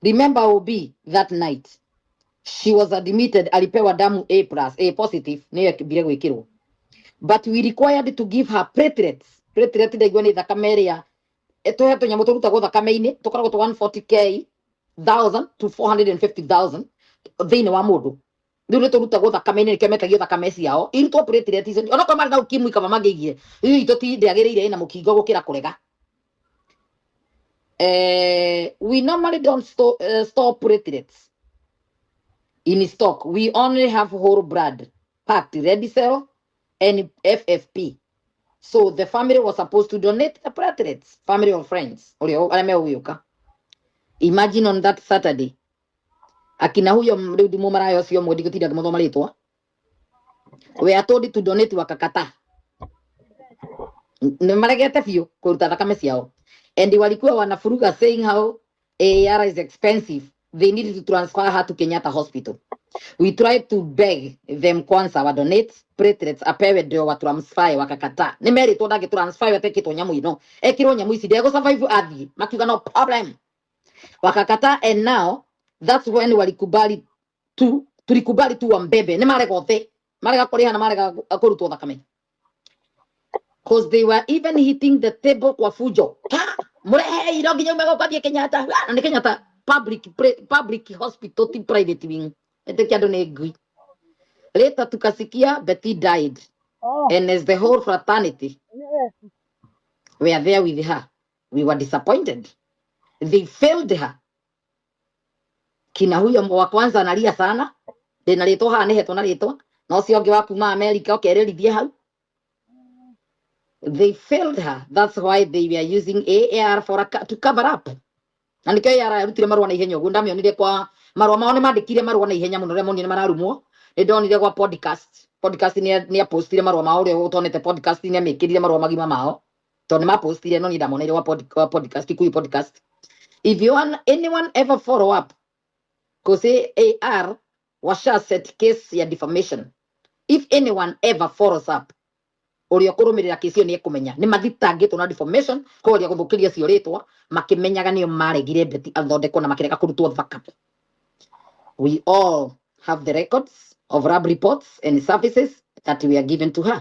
Remember OB, that night she was admitted, alipewa damu A plus, A positive niyo ĩkĩmbire gwĩkĩrwo, but we required to give her platelets. Platelet ndaigua nĩ thakame ĩrĩa tũhe tũnyamũ tũrutagwo thakame-inĩ, tũkoragwo tũ 140K thousand to 450,000 thĩinĩ wa mũndũ. Rĩu nĩ tũrutagwo thakame-inĩ, nĩkĩo metagio thakame ciao irutwo platelet icio. Onokorwo marĩ na ukimwi, kaba mangĩigire rĩu itũ ti ndĩagĩrĩire ĩna mũkingo gũkĩra kũrega. We normally don't store platelets in stock. We only have whole blood packed red cell and FFP. So the family was supposed to donate the platelets, family or friends ũrĩa arĩa megũgĩũka. Imagine, on that Saturday, akina huyo rĩu ndimũ maraya ũcio ũmwe, ndigũtinda ngĩmũthoma rĩtwa, we are told to donate, wakakataa. Nĩ maregete biũ kũruta thakame ciao, and walikuwa wanafuruga saying how AR is expensive, they needed to transfer her to Kenyatta Hospital. We tried to beg them kwanza wa donate platelets apewe ndio wa transfer, wakakataa. Nĩ merĩtwo ndangĩ transfer atekĩtwo nyamũ ĩno, ekĩrwo nyamũ ici ndegũ survive athiĩ. Makiuga no problem, wakakataa. And now that's when walikubali tu, tulikubali tu wambebe. Nĩ marega othe, marega kũrĩha na marega kũrutwo thakame, 'cause they were even hitting the table kwa fujo. Ha! Murehe iro nginya ume gũkũ athiĩ Kenyatta. Ah, na nĩ Kenyatta public, public hospital, ti private wing. Ĩtĩkia andũ nĩ ngui. Later tukasikia Betty died. Oh, and as the whole fraternity were there with her, we were disappointed. They failed her. Kina huyo wa kwanza analia sana, ndĩna rĩtwa haha, nĩ hetwo na rĩtwa, na ũcio ũngĩ wa kuma America ũkerĩrithie hau. They failed her. That's why they were using AR for a, to cover up. Na nĩkĩo AR yarutire marũa na ihenya ũguo. Ndamĩonire kwa marũa mao, nĩ mandĩkire marũa na ihenya mũno rĩrĩa monire nĩ mararumwo. Nĩ ndonire gwa podcast, podcast nĩ apostire marũa mao. Ũrĩa ũtonete podcast nĩ amĩkĩrire marũa magima mao, tondũ nĩ mapostire, no niĩ ndamoneire kwa podcast, Kikuyu podcast. If you want anyone ever follow up, cause AR washa set case ya defamation. If anyone ever follows up, ũrĩa ũkũrũmĩrĩra kesi ĩyo nĩ ekũmenya nĩ mathitangĩtwo na defamation, kũgeria gũthũkĩria cio rĩtwa, makĩmenyaga nĩo maregire Betty athondekwo na makĩrega kũrutwo thakame. We all have the records of lab reports and services that we are given to her.